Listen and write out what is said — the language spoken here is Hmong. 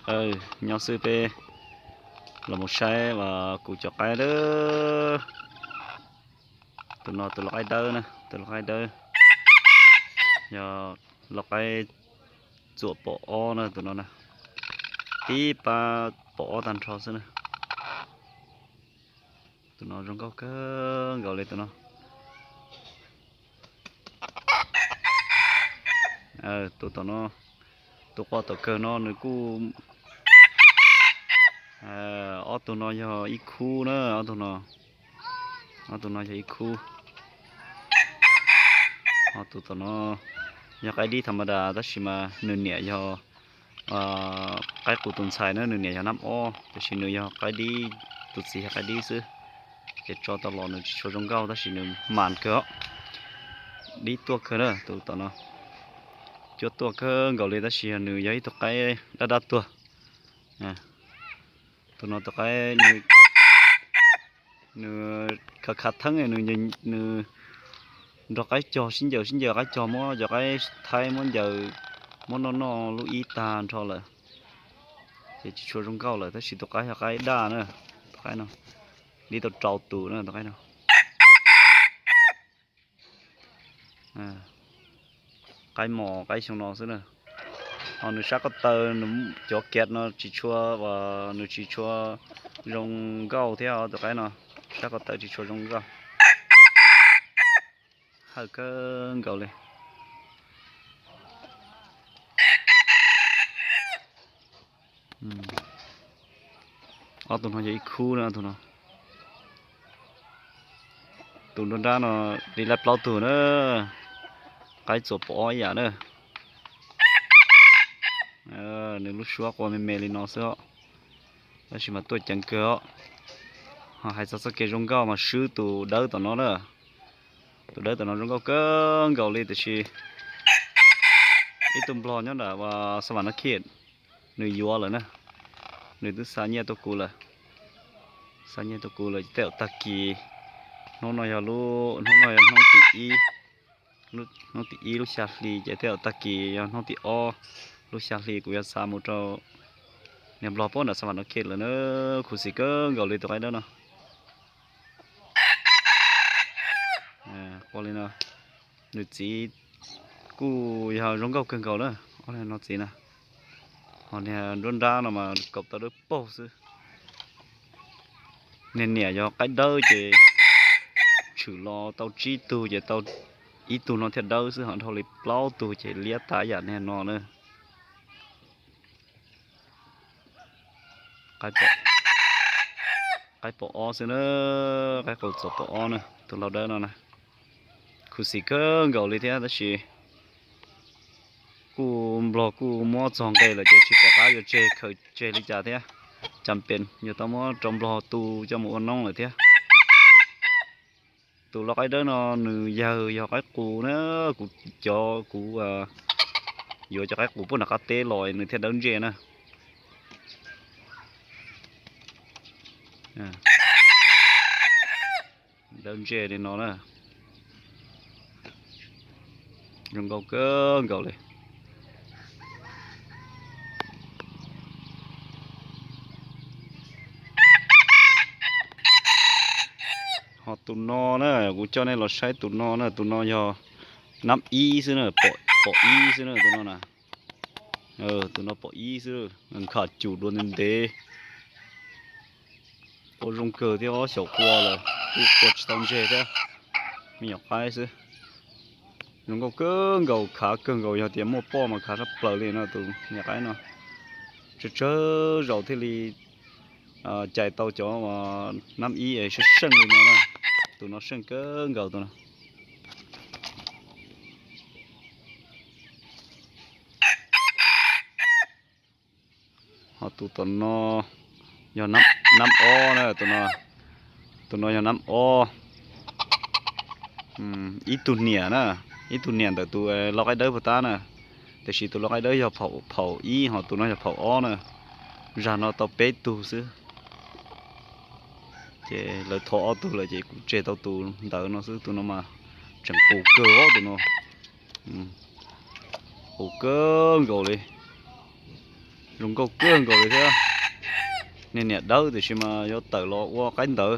Nyob xwb peb los mus saib kuv cov qaib lawm. Tus no tus lau qaib dawb na, tus lau qaib dawb yog lau qaib txuam pom ob na, tus no na, tib pab pom ob tag nrho xwb na. Tus no zoo nkauj kawg nkaus li tus no. Tus tom no, tus quaj tom kawg no nws kuj, ob tug no yog ib khub na, ob tug no, ob tug no yog ib khub. Ho tus tom no yog qaib dib tham ma das tab sis mas nws niam yog qaib qus tus ntxhais na, nws niam yog nab ob, tiam sis nws yog qaib dib, tus txiv yog qaib dib xwb. Ces tso tau los nws tsis tshua zoo nkauj tab sis nws mas kawg os. Dib tuaj kawg na, tus tom no cuab tuaj kawg nkaus li tab sis nws yog ib tug qaib dab dab tuag. Tus no tus qaib nws khav khav theeb, nws nrog qaib cog sib ncaws sib ncaws, qaib cog muab cov qaib thaib muab ncaws, muab noj noj lub ib tag nrho lawm. Ces tsis tshua zoo nkauj lawm tab sis tus qaib yog qaib daj na, tus qaib no dib tau rau tus na tus qaib no. Qaib mos qaib xyoo no xwb na. Ho nws sab ko taw, nws cov kiav no tsis tshua, nws tsis tshua zoo nkauj thiab os tus qaib no, sab ko taw tsis tshua zoo nkauj. Hawj kawg nkaus li. Ob tug no yog ib khub na, ob tug no. Tus nruab nrab no li lab plaub tug na, qaib txuas pom ob ib yam na. Nws lub suab qua me me li no xwb os, tab sis mas tuaj ceev kawg os. Ho hais txog txoj kev zoo nkauj mas swb tus dawb tom no na. Tus dawb tom no zoo nkauj kawg nkaus li tiam sis ib tug nplog nyob nram Xas Vas Nab Khij nws yuav lawm na. Nws twb xa nyiaj tuaj kuv lawm, xa nyiaj tuaj kuv lawm tej zaum tag kis. Hnub no yog lub, hnub no yog hnub tim ib, hnub tim ib lub xya hli ces tej zaum tag kis yog hnub tim ob lub xya hli kuv yuav xa mus rau niag nplog pab nram Xas Vas Nab Khij lawm na. Khuv xim kawg nkaus li tus qaib dawb no. Ua li no, nws txiv kuj yog zoo nkauj kawg nkaus na, ob no txiv na. Ho niag nruab nrab no mas kaum tau dawb paug xwb. Niag niam yog qaib dawb ces tshwm los tau tsib tug ces tau ib tug no thiaj dawb xwb, ho dhau li plaub tug ces liab tas yam niag no na. Qaib pom ob xwb na, qaib qus txuas pom ob na, tus lau dawb no na. Khuv xim kawg nkaus li thiab tab sis kuj nplog kuj muab txog nqe lawm ces tsis pom qab yuav tseg khaws tseg li cas thiab. Cas pes yuav tau muab rau nplog tu coj mus ua noob lawm thiab. Tus lau qaib dawb no nws yawg yog qaib qus na, kuv cov kuv yuav cov qaib qus puag nram qab teb los nws thiaj dawb ntsej na. Dawb ntsej li no na. Zoo nkauj kawg nkaus li. Ho tus no na, kuv coj nej los saib tus no na, tus no yog nab ib xwb na, pom ib xwb na tus no na. Tus no pom ib xwb, nkhav cum dua ntev ntev. Qua zoo kawg thiab, ob xyaum qua lawm kuj qua tsis tau ntseg thiab. Me nyuam qaib xwb. Zoo nkauj kawg nkaus, khav kawg nkaus, yog tias muaj poj mas khav sab plaws li no tus niam qaib no. Tsawg tsawg zaus thiaj li cais tau cov nab ib es seej seej li no na. Tus no seej kawg nkaus tus no. Ho tus tom no yog nab ob na, tus no yog nab ob. Ib tug niam na, ib tug niam ntawm tus lau qaib dawb puag ta na, tiam sis tus lau qaib dawb yog phaum ib, ho tus no yog phaum ob na. Zag no tau peb tug xwb, ces lawv thov ob tug lawm ces kuv tseg tau tus ntawd no xwb. Tus no mas tseem qus kawg os tus no, qus kawg nkaus li. Zoo nkauj kawg nkaus li thiab. Niag niam dawb tiam sis mas yuav tawm los ua qaib ntawv.